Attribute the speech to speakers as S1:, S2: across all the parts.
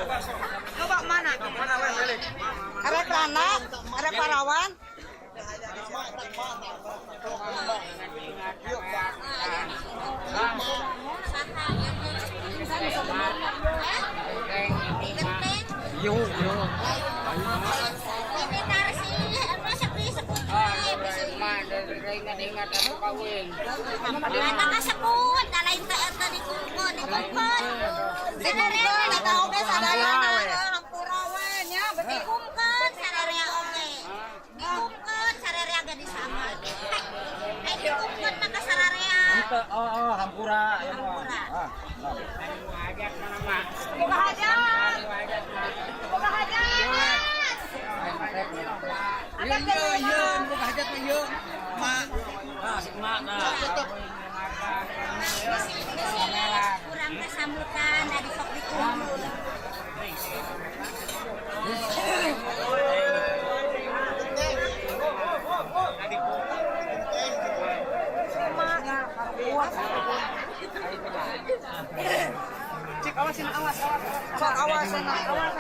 S1: Coba mana? Arek rana, arek parawan.
S2: Yo, yo.
S3: Ingat-ingat aku kawin.
S4: Mana kasebut, lain teh eta dikungkon, dikungkon.
S1: Dikungkon eta oge sadayana hampura we nya beuki
S4: Dikungkon sararea oge. Dikungkon sararea ge disama. Ai dikungkon mah ka sararea.
S2: Oh, oh, hampura ya mah. Ah.
S3: Hajat mana mak?
S1: Boga hajat. Boga hajat.
S2: Iya, iya, boga hajat mah ieu. Mak. Nah, si mak nah.
S4: Kurang kesambutan dari sok dikumpul.
S1: Cik awasin awas awas. Sok awas awas awas.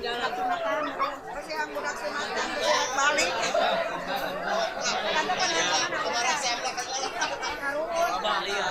S1: Jalan jalan. Masih yang budak sunatan balik. Balik.